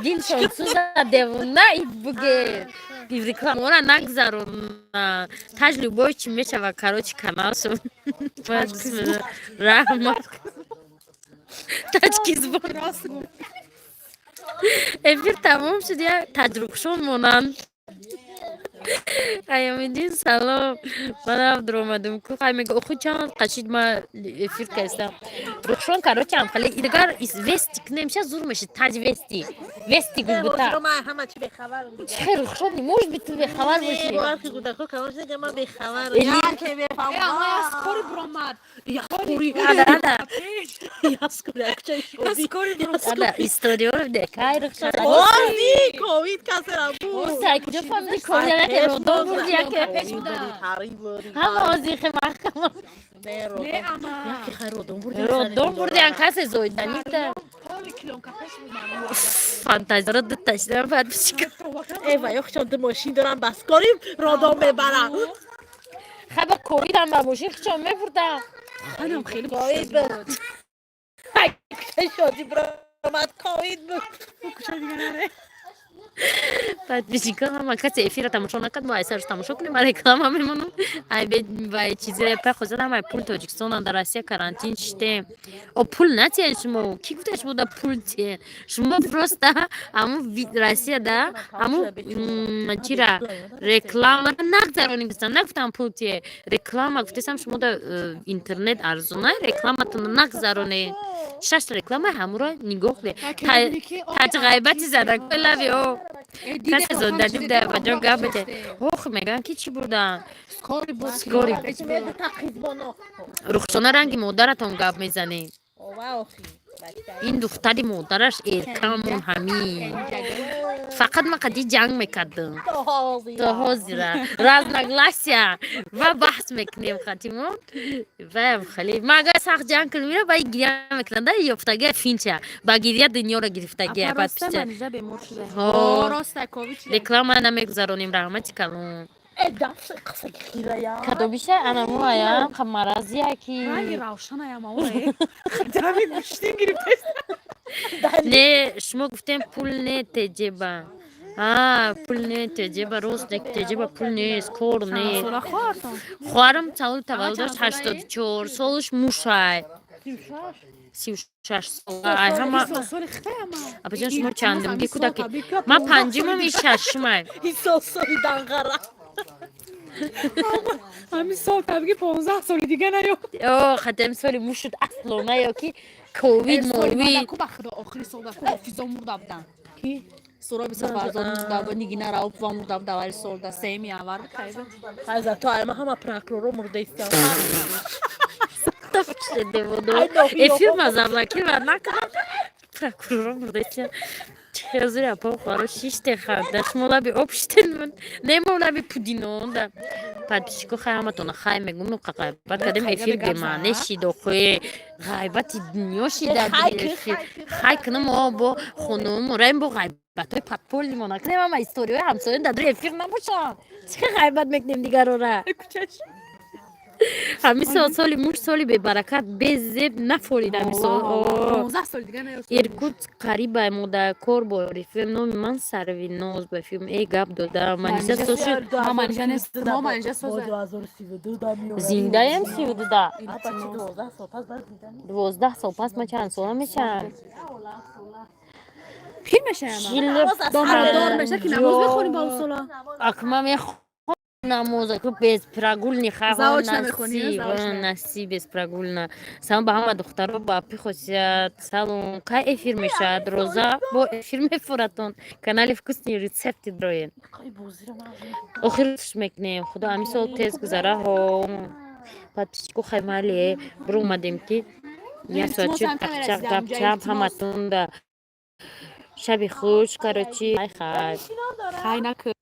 Дилшон сӯза, девона, ид буге. Рекламора нагзарона. Таҷ любой чӣ мешава, короче, каналшон. Раҳмат. Таҷкизбон. Эфир тамом шуд, я таҷрубшон монанд. Аямиддин, салом. Манам дуромадам ку. Хай мега, охи, чанд қашид ма эфир кастам. Рухшон, короче, ам хали дигар вести кунем, ша зур меши, таҷ вести. Вести гугута. Ман ҳама чи бехабарам. Чӣ, Рухшон, не может быть, ту бехабар бошӣ. Бовар ки кӯдако калон шуда, ман бехабарам. Яке бефаҳм. Скоро буромад. Ада, ада. Яскори акчаи шоди. Ада, историёро де. Кай, Рухшон? Ози ковид касера буд. Сай куҷо фаҳмидӣ, ковид яке родом бурди, яке. Ҳама ози хе маҳкама. Не, ама. Родом бурдиан, касе зоиданита. Фантазиро дуташидам, подписчика. Э, ва ёхчон ду мошин дорам, бас корим родом мебарам. Хаба ковидам ба мошин хичон мебурдам. Анам хеле Ковид буд. Шоди буромад, ковид буд. Подписчика, ҳама касе эфира тамошо накард, мо айсарш тамошо кунем, а реклама мемонам. Ай вай чизе пай хозир ҳамаи пул Тоҷикистона, дар Россия карантин шиштем. О, пул натиен шумо. Ки гуфта шумо да пул тиен? Шумо просто ҳаму Россия да ҳаму чира реклама нагзаронӣ гуфтам, нагуфтам пул тие. Реклама гуфтесам, шумо да интернет арзона, рекламатона нагзаронед. Шаш реклама ҳамуро нигоҳ кунед. Таҷ ғайбати задакои лави о. Касе зодади буда, ба ҷо гап бите. Ох, мегӯянд, ки чӣ бурдан? Скори. Рухшона, ранги модаратон гап мезанед. Ин духтари модараш эркамон ҳамин. Фақат ман қади ҷанг мекардам. То ҳозира. Разногласия ва баҳс мекунем хатимон. Ваям хеле. Ман агар сахт ҷанг кунам, ира ба гиря мекунам, да ёфтагия финча. Ба гиря дунёро гирифтагия. Реклама намегузаронем, раҳмати калон. Кадобиша анамуая маразия ки. Равшанаям. Не, шумо гуфтем, пул не теҷеба. А, пул не теҷеба, рост, не теҷеба, пул нест, кор не. Хоҳарам соли таваллудаш 84, солаш мушай. 36 сола. Ай ҳама. Апаҷон, шумо чандум? Ки кӯдаки? Ман панҷумам, и шашумай. Соли данғара. Ҳамин сол табиги 15 соли дига наё. О, хатем соли мушуд асло наё, ки ковид мовид. Охири сол ҳофизо мурда буданд. Суроби Сафарзод мурда буд, Нигина Раупова мурда буд аввали сол, да 3 январ. Хайза то ама ҳама прокуроро мурда истиям. Эфир мазамлаки ва накунам, прокуроро мурда истиям. Ҳозир апо хоро шиште ханда. Шумо лаби об шитен, не, мо лаби пудинонда. Подписчико, хай, ҳаматона хай мегум, ғайбат кардем, эфир бемаъне шид. Охӯе, ғайбати дунё шида. Хай кунам, о, бо хонум раем, бо ғайбатҳои подпольный мо накунем, ама историҳои ҳамсоён дар эфир набошанд. Чӣ ғайбат мекунем дигарора? Ҳамин сол соли муш, соли бебаракат, безеб нафорид ҳамин сол. Иркутск қариба мода кор бо Орифлейм. Номи ман Сарвиноз ба филм э гап дода. Манижа сошуд. Зиндаем 32-да. 12 сол пас ма чанд сола мешавам? Пир мешавам. Домадор меша, ки намоз мехонӣ ба сола. Акма мехонам. Намоза ку без прогул Заочно мехонӣ, заочно. Наси без прогул на. Салом ба ҳама духтаро, ба апи Хосият. Салом. Кай эфир мешавад? Роза бо эфир мефуратон. Канали «Вкусные рецепты» дроен. Охирш мекунем. Худо, ҳамин сол тез гузара ҳо. Подписчику хаймале буромадем, ки як соат шуд. Чақ гапчап ҳаматонда. Шаби хуш, короче. Хай, хай. Хай накун.